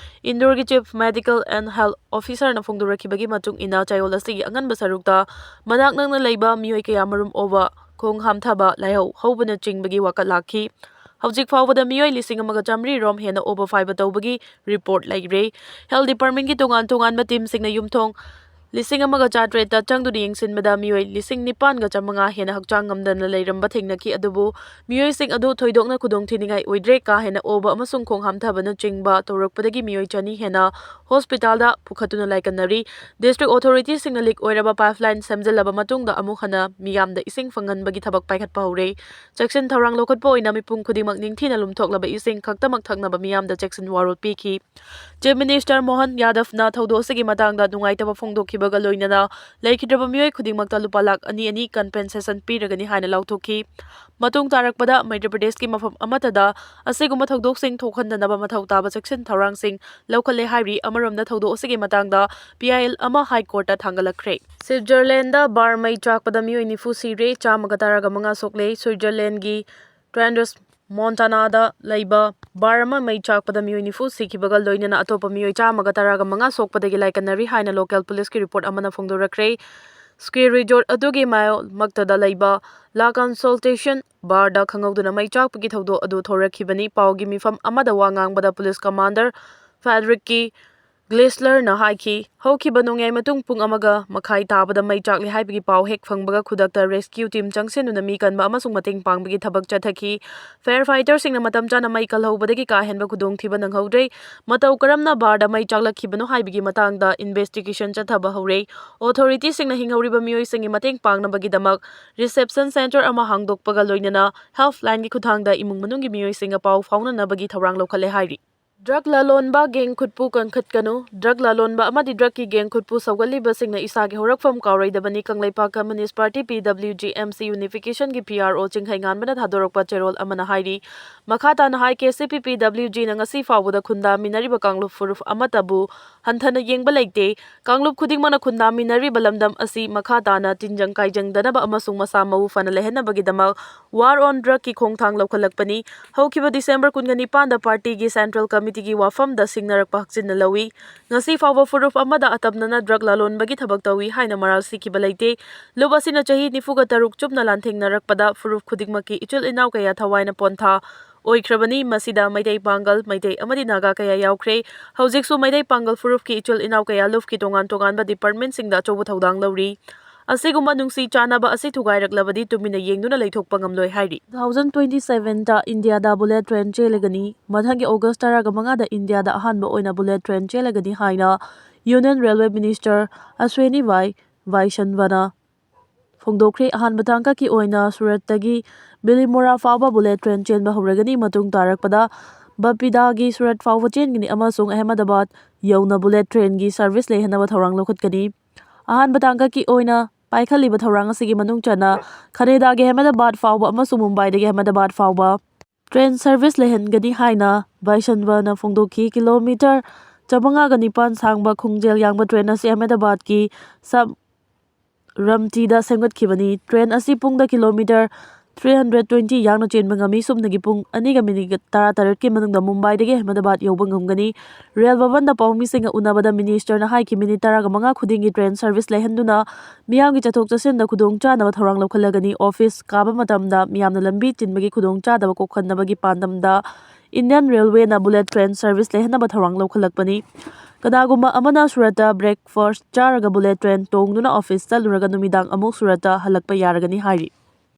ꯏꯟꯗꯣꯔꯒꯤ ꯆꯤꯐ ꯃꯦꯗꯤꯀꯦꯜ ꯑꯦꯟ ꯍꯦꯜꯊ ꯑꯣꯐꯤꯁꯔꯅ ꯐꯣꯡꯗꯣꯔꯛꯈꯤꯕꯒꯤ ꯃꯇꯨꯡ ꯏꯟꯅ, ꯆꯌꯣꯜ ꯑꯁꯤꯒꯤ ꯑꯉꯟꯕ ꯁꯔꯨꯛꯇ ꯃꯅꯥꯛ ꯅꯛꯅ ꯂꯩꯕ ꯃꯤꯑꯣꯏ ꯀꯌꯥꯃꯔꯨꯝ ꯑꯣꯕ, ꯈꯣꯡ ꯍꯥꯝꯊꯕ, ꯂꯥꯏꯍꯧ ꯍꯧꯕꯅꯆꯤꯡꯕꯒꯤ ꯋꯥꯀꯠ ꯂꯥꯛꯈꯤ꯫ ꯍꯧꯖꯤꯛ ꯐꯥꯎꯕꯗ ꯃꯤꯑꯣꯏ ꯂꯤꯁꯤꯡ ꯑꯃꯒ ꯆꯥꯃꯔꯤ ꯔꯣꯝ ꯍꯦꯟꯅ ꯑꯣꯕ ꯐꯥꯏꯕ ꯇꯧꯕꯒꯤ ꯔꯤꯄꯣꯔꯠ ꯂꯩꯔꯦ꯫ ꯍꯦꯜꯊ ꯗꯤꯄꯥꯔꯠꯃꯦꯟꯒꯤ ꯇꯣꯉꯥꯟ ꯇꯣꯉꯥꯟꯕ ꯇꯤꯝꯁꯤꯡꯅ ꯌꯨꯝꯊꯣꯡ ꯂꯤꯁꯤꯡ ꯑꯃꯒ ꯆꯥꯇ꯭ꯔꯦꯠꯇ ꯆꯪꯗꯨꯅ ꯌꯦꯡꯁꯤꯟꯕꯗ ꯃꯤꯑꯣꯏ ꯂꯤꯁꯤꯡ ꯅꯤꯄꯥꯟꯒ ꯆꯥꯃꯉꯥ ꯍꯦꯟꯅ ꯍꯛꯆꯥꯡ ꯉꯝꯗꯅ ꯂꯩꯔꯝꯕ ꯊꯦꯡꯅꯈꯤ꯫ ꯑꯗꯨꯕꯨ ꯃꯤꯑꯣꯏꯁꯤꯡ ꯑꯗꯨ ꯊꯣꯏꯗꯣꯛꯅ ꯈꯨꯗꯣꯡꯊꯤꯅꯤꯡꯉꯥꯏ ꯑꯣꯏꯗ꯭ꯔꯦ꯫ ꯀꯥ ꯍꯦꯟꯅ ꯑꯣꯕ ꯑꯃꯁꯨꯡ ꯈꯣꯡ ꯍꯥꯝꯊꯕꯅꯆꯤꯡꯕ ꯇꯧꯔꯛꯄꯗꯒꯤ ꯃꯤꯑꯣꯏ ꯆꯅꯤ ꯍꯦꯟꯅ ꯍꯣꯁꯄꯤꯇꯥꯜꯗ ꯄꯨꯈꯠꯇꯨꯅ ꯂꯥꯏꯀꯠꯅꯔꯤ꯫ ꯗꯤꯁꯇ꯭ꯔꯤꯛ ꯑꯣꯊꯣꯔꯤꯇꯤꯁꯤꯡꯅ ꯂꯤꯛ ꯑꯣꯏꯔꯕ ꯄꯥꯏꯞꯂꯥꯏꯟ ꯁꯦꯝꯖꯤꯜꯂꯕ ꯃꯇꯨꯡꯗ ꯑꯃꯨꯛ ꯍꯟꯅ ꯃꯤꯌꯥꯝꯗ ꯏꯁꯤꯡ ꯐꯪꯍꯟꯕꯒꯤ ꯊꯕꯛ ꯄꯥꯏꯈꯠꯄ ꯍꯧꯔꯦ꯫ ꯆꯦꯛꯁꯤꯟ ꯊꯧꯔꯥꯡ ꯂꯧꯈꯠꯄ ꯑꯣꯏꯅ ꯃꯤꯄꯨꯝ ꯈꯨꯗꯤꯡꯃꯛ ꯅꯤꯡꯊꯤꯅ ꯂꯨꯝꯊꯣꯛꯂꯕ ꯏꯁꯤꯡ ꯈꯛꯇꯃꯛ ꯊꯛꯅꯕ ꯃꯤꯌꯥꯝꯗ ꯆꯦꯛꯁꯤꯟ ꯋꯥꯔꯣꯜ ꯄꯤꯈꯤ꯫ ꯆꯤꯐ ꯃꯤꯅꯤꯁꯇꯔ ꯃꯣꯍꯟ ꯌꯥꯗꯕꯅ ꯊꯧꯗꯣꯛ ꯑꯁꯤꯒꯤ ꯃꯇꯥꯡꯗ ꯅꯨꯡꯉꯥꯏꯇꯕ ꯐꯣꯡꯗꯣꯛꯈꯤꯕꯒ ꯂꯣꯏꯅꯅ ꯂꯩꯈꯤꯗ꯭ꯔꯕ ꯃꯤꯑꯣꯏ ꯈꯨꯗꯤꯡꯃꯛꯇ ꯂꯨꯄꯥ ꯂꯥꯈ ꯑꯅꯤ ꯑꯅꯤ ꯀꯝꯄꯦꯟꯁꯦꯁꯟ ꯄꯤꯔꯒꯅꯤ ꯍꯥꯏꯅ ꯂꯥꯎꯊꯣꯛꯈꯤ꯫ ꯃꯇꯨꯡ ꯇꯥꯔꯛꯄꯗ ꯃꯙ꯭ꯌ ꯄ꯭ꯔꯗꯦꯁꯀꯤ ꯃꯐꯝ ꯑꯃꯠꯇꯗ ꯑꯁꯤꯒꯨꯝꯕ ꯊꯧꯗꯣꯛꯁꯤꯡ ꯊꯣꯛꯍꯟꯗꯅꯕ ꯃꯊꯧ ꯇꯥꯕ ꯆꯦꯛꯁꯤꯟ ꯊꯧꯔꯥꯡꯁꯤꯡ ꯂꯧꯈꯠꯂꯦ ꯍꯥꯏꯔꯤ꯫ ꯑꯃꯔꯣꯝꯗ ꯊꯧꯗꯣꯛ ꯑꯁꯤꯒꯤ ꯃꯇꯥꯡꯗ ꯄꯤ ꯑꯥꯏ ꯑꯦꯜ ꯑꯃ ꯍꯥꯏ ꯀꯣꯔꯠꯇ ꯊꯥꯡꯒꯠꯂꯛꯈ꯭ꯔꯦ꯫ ꯁ꯭ꯋꯤꯠꯖꯔꯂꯦꯟꯗ ꯕꯥꯔ ꯃꯩ ꯆꯥꯛꯄꯗ ꯃꯤꯑꯣꯏ ꯅꯤꯐꯨ ꯁꯤꯔꯦ, ꯆꯥꯝꯃꯒ ꯇꯔꯥꯒ ꯃꯉꯥ ꯁꯣꯛꯂꯦ꯫ ꯁ꯭ꯋꯤꯠꯖꯔꯂꯦꯟꯒꯤ ꯇ꯭ꯔꯥꯟꯗꯁ ꯃꯣꯟꯇꯥꯅꯥꯗ ꯂꯩꯕ ꯕꯥꯔ ꯑꯃ ꯃꯩ ꯆꯥꯛꯄꯗ ꯃꯤꯑꯣꯏ ꯅꯤꯐꯨ ꯁꯤꯈꯤꯕꯒ ꯂꯣꯏꯅꯅ ꯑꯇꯣꯞꯄ ꯃꯤꯑꯣꯏ ꯆꯥꯝꯃꯒ ꯇꯔꯥꯒ ꯃꯉꯥ ꯁꯣꯛꯄꯗꯒꯤ ꯂꯥꯏꯀꯠꯅꯔꯤ ꯍꯥꯏꯅ ꯂꯣꯀꯦꯜ ꯄꯨꯂꯤꯁꯀꯤ ꯔꯤꯄꯣꯔꯠ ꯑꯃꯅ ꯐꯣꯡꯗꯣꯔꯛꯈ꯭ꯔꯦ꯫ ꯁ꯭ꯀꯤ ꯔꯤꯖꯣꯔꯠ ꯑꯗꯨꯒꯤ ꯃꯥꯌꯣꯛꯃꯛꯇꯗ ꯂꯩꯕ ꯂꯥ ꯀꯟꯁꯜꯇꯦꯁꯟ ꯕꯥꯔꯗ ꯈꯪꯍꯧꯗꯅ ꯃꯩ ꯆꯥꯛꯄꯒꯤ ꯊꯧꯗꯣꯛ ꯑꯗꯨ ꯊꯣꯔꯛꯈꯤꯕꯅꯤ꯫ ꯄꯥꯎꯒꯤ ꯃꯤꯐꯝ ꯑꯃꯗ ꯋꯥ ꯉꯥꯡꯕꯗ ꯄꯨꯂꯤꯁ ꯀꯃꯥꯟꯗꯔ ꯐꯦꯗꯔꯤꯛꯀꯤ ꯒ꯭ꯂꯦꯁꯂꯔꯅ ꯍꯥꯏꯈꯤ, ꯍꯧꯈꯤꯕ ꯅꯣꯡꯌꯥꯏ ꯃꯇꯨꯡ ꯄꯨꯡ ꯑꯃꯒ ꯃꯈꯥꯏ ꯇꯥꯕꯗ ꯃꯩ ꯆꯥꯛꯂꯤ ꯍꯥꯏꯕꯒꯤ ꯄꯥꯎ ꯍꯦꯛ ꯐꯪꯕꯒ ꯈꯨꯗꯛꯇ ꯔꯦꯁꯀ꯭ꯌꯨ ꯇꯤꯝ ꯆꯪꯁꯤꯟꯗꯨꯅ ꯃꯤ ꯀꯟꯕ ꯑꯃꯁꯨꯡ ꯃꯇꯦꯡ ꯄꯥꯡꯕꯒꯤ ꯊꯕꯛ ꯆꯠꯊꯈꯤ꯫ ꯐꯥꯌꯔ ꯐꯥꯏꯇꯔꯁꯤꯡꯅ ꯃꯇꯝ ꯆꯥꯅ ꯃꯩ ꯀꯜꯍꯧꯕꯗꯒꯤ ꯀꯥ ꯍꯦꯟꯕ ꯈꯨꯗꯣꯡꯊꯤꯕ ꯅꯪꯍꯧꯗ꯭ꯔꯦ꯫ ꯃꯇꯧ ꯀꯔꯝꯅ ꯕꯥꯔꯗ ꯃꯩ ꯆꯥꯛꯂꯛꯈꯤꯕꯅꯣ ꯍꯥꯏꯕꯒꯤ ꯃꯇꯥꯡꯗ ꯏꯟꯚꯦꯁꯇꯤꯒꯦꯁꯟ ꯆꯠꯊꯕ ꯍꯧꯔꯦ꯫ ꯑꯣꯊꯣꯔꯤꯇꯤꯁꯤꯡꯅ ꯍꯤꯡꯍꯧꯔꯤꯕ ꯃꯤꯑꯣꯏꯁꯤꯡꯒꯤ ꯃꯇꯦꯡ ꯄꯥꯡꯅꯕꯒꯤꯗꯃꯛ ꯔꯤꯁꯦꯞꯁꯟ ꯁꯦꯟꯇꯔ ꯑꯃ ꯍꯥꯡꯗꯣꯛꯄꯒ ꯂꯣꯏꯅꯅ ꯍꯦꯜꯞꯂꯥꯏꯟꯒꯤ ꯈꯨꯠꯊꯥꯡꯗ ꯏꯃꯨꯡ ꯃꯅꯨꯡꯒꯤ ꯃꯤꯑꯣꯏꯁꯤꯡꯒ ꯄꯥꯎ ꯐꯥꯎꯅꯅꯕꯒꯤ ꯊꯧꯔꯥꯡ ꯂꯧꯈꯠꯂꯦ ꯍꯥꯏꯔꯤ꯫ ꯗ꯭ꯔꯒ ꯂꯂꯣꯟꯕ ꯒꯦꯡ ꯈꯨꯠꯄꯨ ꯀꯟꯈꯠꯀꯅꯨ꯫ ꯗ꯭ꯔꯒ ꯂꯂꯣꯟꯕ ꯑꯃꯗꯤ ꯗ꯭ꯔꯒꯀꯤ ꯒꯦꯡ ꯈꯨꯠꯄꯨ ꯁꯧꯒꯠꯂꯤꯕꯁꯤꯡꯅ ꯏꯁꯥꯒꯤ ꯍꯧꯔꯛꯐꯝ ꯀꯥꯎꯔꯣꯏꯗꯕꯅꯤ꯫ Kangleipak communist party, P W G M C, ꯌꯨꯅꯤꯐꯤꯀꯦꯁꯟꯒꯤ P R O ꯆꯤꯡꯈꯩꯉꯥꯟꯕꯅ ꯊꯥꯗꯣꯔꯛꯄ ꯆꯦꯔꯣꯜ ꯑꯃꯅ ꯍꯥꯏꯔꯤ꯫ ꯃꯈꯥ ꯇꯥꯅ ꯍꯥꯏ, K C P P W G ꯅ ꯉꯁꯤ ꯐꯥꯎꯕꯗ ꯈꯨꯟꯗꯥꯃꯤꯟꯅꯔꯤꯕ ꯀꯥꯡꯂꯨꯞ ꯐꯨꯔꯨꯞ ꯑꯃꯠꯇꯕꯨ ꯍꯟꯊꯅ ꯌꯦꯡꯕ ꯂꯩꯇꯦ꯫ ꯀꯥꯡꯂꯨꯞ ꯈꯨꯗꯤꯡꯃꯛꯅ ꯈꯨꯟꯗꯥꯃꯤꯟꯅꯔꯤꯕ ꯂꯝꯗꯝ ꯑꯁꯤ ꯃꯈꯥ ꯇꯥꯅ ꯇꯤꯟꯖꯪ ꯀꯥꯏꯖꯪꯗꯅꯕ ꯑꯃꯁꯨꯡ ꯃꯁꯥ ꯃꯎ ꯐꯅ ꯂꯩꯍꯟꯅꯕꯒꯤꯗꯃꯛ War on Drug ꯀꯤ ꯈꯣꯡꯊꯥꯡ ꯂꯧꯈꯠꯂꯛꯄꯅꯤ꯫ ꯍꯧꯈꯤꯕ ꯗꯤꯁꯦꯝꯕꯔ ꯀꯨꯟꯒ ꯅꯤꯄꯥꯟꯗ ꯄꯥꯔꯇꯤꯒꯤ ꯁꯦꯟꯇ꯭ꯔꯦꯜ ꯀꯃꯤꯇꯤꯒꯤ ꯋꯥꯐꯝꯗ ꯁꯤꯡꯅꯔꯛꯄ ꯍꯛꯆꯤꯟꯅ ꯂꯧꯏ꯫ ꯉꯁꯤ ꯐꯥꯎꯕ ꯐꯨꯔꯨꯞ ꯑꯃꯗ ꯑꯇꯝꯅꯅ ꯗ꯭ꯔꯒ ꯂꯂꯣꯟꯕꯒꯤ ꯊꯕꯛ ꯇꯧꯏ ꯍꯥꯏꯅ ꯃꯔꯥꯜ ꯁꯤꯈꯤꯕ ꯂꯩꯇꯦ꯫ ꯂꯨꯞ ꯑꯁꯤꯅ ꯆꯍꯤ ꯅꯤꯐꯨꯒ ꯇꯔꯨꯛ ꯆꯨꯞꯅ ꯂꯥꯟꯊꯦꯡꯅꯔꯛꯄꯗ ꯐꯨꯔꯨꯞ ꯈꯨꯗꯤꯡꯃꯛꯀꯤ ꯏꯆꯤꯜ ꯏꯅꯥꯎ ꯀꯌꯥ ꯊꯋꯥꯏꯅ ꯄꯣꯟꯊꯥ ꯑꯣꯏꯈ꯭ꯔꯕꯅꯤ꯫ ꯃꯁꯤꯗ ꯃꯩꯇꯩ ꯄꯥꯡꯒꯜ, ꯃꯩꯇꯩ ꯑꯃꯗꯤ ꯅꯥꯒꯥ ꯀꯌꯥ ꯌꯥꯎꯈ꯭ꯔꯦ꯫ ꯍꯧꯖꯤꯛꯁꯨ ꯃꯩꯇꯩ ꯄꯥꯡꯒꯜ ꯐꯨꯔꯨꯞꯀꯤ ꯏꯆꯤꯜ ꯏꯅꯥꯎ ꯀꯌꯥ ꯂꯨꯞꯀꯤ ꯇꯣꯉꯥꯟ ꯇꯣꯉꯥꯟꯕ ꯗꯤꯄꯥꯔꯠꯃꯦꯟꯠꯁꯤꯡꯗ ꯑꯆꯧꯕ ꯊꯧꯗꯥꯡ ꯂꯧꯔꯤ꯫ ꯑꯁꯤꯒꯨꯝꯕ ꯅꯨꯡꯁꯤ ꯆꯥꯟꯅꯕ ꯑꯁꯤ ꯊꯨꯒꯥꯏꯔꯛꯂꯕꯗꯤ ꯇꯨꯃꯤꯟꯅ ꯌꯦꯡꯗꯨꯅ ꯂꯩꯊꯣꯛꯄ ꯉꯝꯂꯣꯏ ꯍꯥꯏꯔꯤ꯫ Two thousand twenty seven ꯇ ꯏꯟꯗꯤꯌꯥꯗ ꯕꯨꯂꯦꯠ ꯇ꯭ꯔꯦꯟ ꯆꯦꯜꯂꯒꯅꯤ꯫ ꯃꯊꯪꯒꯤ ꯑꯣꯒꯁ ꯇꯔꯥꯒ ꯃꯉꯥꯗ ꯏꯟꯗꯤꯌꯥꯗ ꯑꯍꯥꯟꯕ ꯑꯣꯏꯅ ꯕꯨꯂꯦꯠ ꯇ꯭ꯔꯦꯟ ꯆꯦꯜꯂꯒꯅꯤ ꯍꯥꯏꯅ ꯌꯨꯅꯤꯌꯟ ꯔꯦꯜꯋꯦ ꯃꯤꯅꯤꯁꯇꯔ ꯑꯁ꯭ꯋꯤꯅꯤ ꯚꯥꯏ ꯚꯥꯏꯁꯟꯚꯅ ꯐꯣꯡꯗꯣꯛꯈ꯭ꯔꯦ꯫ ꯑꯍꯥꯟꯕ ꯇꯥꯡꯀꯛꯀꯤ ꯑꯣꯏꯅ ꯁꯨꯔꯠꯇꯒꯤ ꯕꯤꯂꯤꯃꯣꯔꯥ ꯐꯥꯎꯕ ꯕꯨꯂꯦꯠ ꯇ꯭ꯔꯦꯟ ꯆꯦꯟꯕ ꯍꯧꯔꯒꯅꯤ꯫ ꯃꯇꯨꯡ ꯇꯥꯔꯛꯄꯗ ꯕꯄꯤꯗꯥꯒꯤ ꯁꯨꯔꯠ ꯐꯥꯎꯕ ꯆꯦꯟꯒꯅꯤ ꯑꯃꯁꯨꯡ ꯑꯍꯃꯦꯗꯥꯕꯥꯗ ꯌꯧꯅ ꯕꯨꯂꯦꯠ ꯇ꯭ꯔꯦꯟꯒꯤ ꯁꯔꯚꯤꯁ ꯂꯩꯍꯟꯅꯕ ꯊꯧꯔꯥꯡ ꯂꯧꯈꯠꯀꯅꯤ꯫ ꯑꯍꯥꯟꯕ ꯇꯥꯡꯀꯛꯀꯤ ꯑꯣꯏꯅ ꯄꯥꯏꯈꯠꯂꯤꯕ ꯊꯧꯔꯥꯡ ꯑꯁꯤꯒꯤ ꯃꯅꯨꯡ ꯆꯟꯅ ꯈꯅꯦꯗꯥꯒꯤ ꯑꯍꯃꯦꯗꯥꯕꯥꯗ ꯐꯥꯎꯕ ꯑꯃꯁꯨꯡ ꯃꯨꯝꯕꯥꯏꯗꯒꯤ ꯑꯍꯃꯦꯗꯥꯕꯥꯗ ꯐꯥꯎꯕ ꯇ꯭ꯔꯦꯟ ꯁꯔꯚꯤꯁ ꯂꯩꯍꯟꯒꯅꯤ ꯍꯥꯏꯅ ꯚꯥꯏꯁꯟꯚꯅ ꯐꯣꯡꯗꯣꯛꯈꯤ꯫ ꯀꯤꯂꯣꯃꯤꯇꯔ ꯆꯥꯃꯉꯥꯒ ꯅꯤꯄꯥꯟ ꯁꯥꯡꯕ ꯈꯣꯡꯖꯦꯜ ꯌꯥꯡꯕ ꯇ꯭ꯔꯦꯟ ꯑꯁꯤ ꯑꯍꯃꯦꯗꯥꯕꯥꯗꯀꯤ ꯁꯕ ꯔꯝꯇꯤꯗ ꯁꯦꯝꯒꯠꯈꯤꯕꯅꯤ꯫ ꯇ꯭ꯔꯦꯟ ꯑꯁꯤ ꯄꯨꯡꯗ ꯀꯤꯂꯣꯃꯤꯇꯔ ꯊ꯭ꯔꯤ ꯍꯟꯗ꯭ꯔꯦꯠ ꯇ꯭ꯋꯦꯟꯇꯤ ꯌꯥꯡꯅ ꯆꯦꯟꯕ ꯉꯝꯃꯤ꯫ ꯁꯨꯞꯅꯒꯤ ꯄꯨꯡ ꯑꯅꯤꯒ ꯃꯤꯅꯤꯠ ꯇꯔꯥꯇꯔꯦꯠꯀꯤ ꯃꯅꯨꯡꯗ ꯃꯨꯝꯕꯥꯏꯗꯒꯤ ꯑꯍꯃꯗꯥꯕꯥꯗ ꯌꯧꯕ ꯉꯝꯒꯅꯤ꯫ ꯔꯦꯜ ꯚꯕꯟꯗ ꯄꯥꯎꯃꯤꯁꯤꯡꯒ ꯎꯅꯕꯗ ꯃꯤꯅꯤꯁꯇꯔꯅ ꯍꯥꯏꯈꯤ, ꯃꯤꯅꯤꯠ ꯇꯔꯥꯒ ꯃꯉꯥ ꯈꯨꯗꯤꯡꯒꯤ ꯇ꯭ꯔꯦꯟ ꯁꯔꯚꯤꯁ ꯂꯩꯍꯟꯗꯨꯅ ꯃꯤꯌꯥꯝꯒꯤ ꯆꯠꯊꯣꯛ ꯆꯠꯁꯤꯟꯗ ꯈꯨꯗꯣꯡꯆꯥꯅꯕ ꯊꯧꯔꯥꯡ ꯂꯧꯈꯠꯂꯒꯅꯤ꯫ ꯑꯣꯐꯤꯁ ꯀꯥꯕ ꯃꯇꯝꯗ ꯃꯤꯌꯥꯝꯅ ꯂꯝꯕꯤ ꯆꯤꯟꯕꯒꯤ ꯈꯨꯗꯣꯡꯆꯥꯗꯕ ꯀꯣꯛꯍꯟꯅꯕꯒꯤ ꯄꯥꯟꯗꯝꯗ ꯏꯟꯗꯤꯌꯟ ꯔꯦꯜꯋꯦꯅ ꯕꯨꯂꯦꯠ ꯇ꯭ꯔꯦꯟ ꯁꯔꯚꯤꯁ ꯂꯩꯍꯟꯅꯕ ꯊꯧꯔꯥꯡ ꯂꯧꯈꯠꯂꯛꯄꯅꯤ꯫ ꯀꯅꯥꯒꯨꯝꯕ ꯑꯃꯅ ꯁꯨꯔꯠꯇ ꯕ꯭ꯔꯦꯛꯐꯥꯁ ꯆꯥꯔꯒ ꯕꯨꯂꯦꯠ ꯇ꯭ꯔꯦꯟ ꯇꯣꯡꯗꯨꯅ ꯑꯣꯐꯤꯁ ꯆꯠꯂꯨꯔꯒ ꯅꯨꯃꯤꯗꯥꯡ ꯑꯃꯨꯛ ꯁꯨꯔꯠꯇ ꯍꯜꯂꯛꯄ ꯌꯥꯔꯒꯅꯤ ꯍꯥꯏꯔꯤ꯫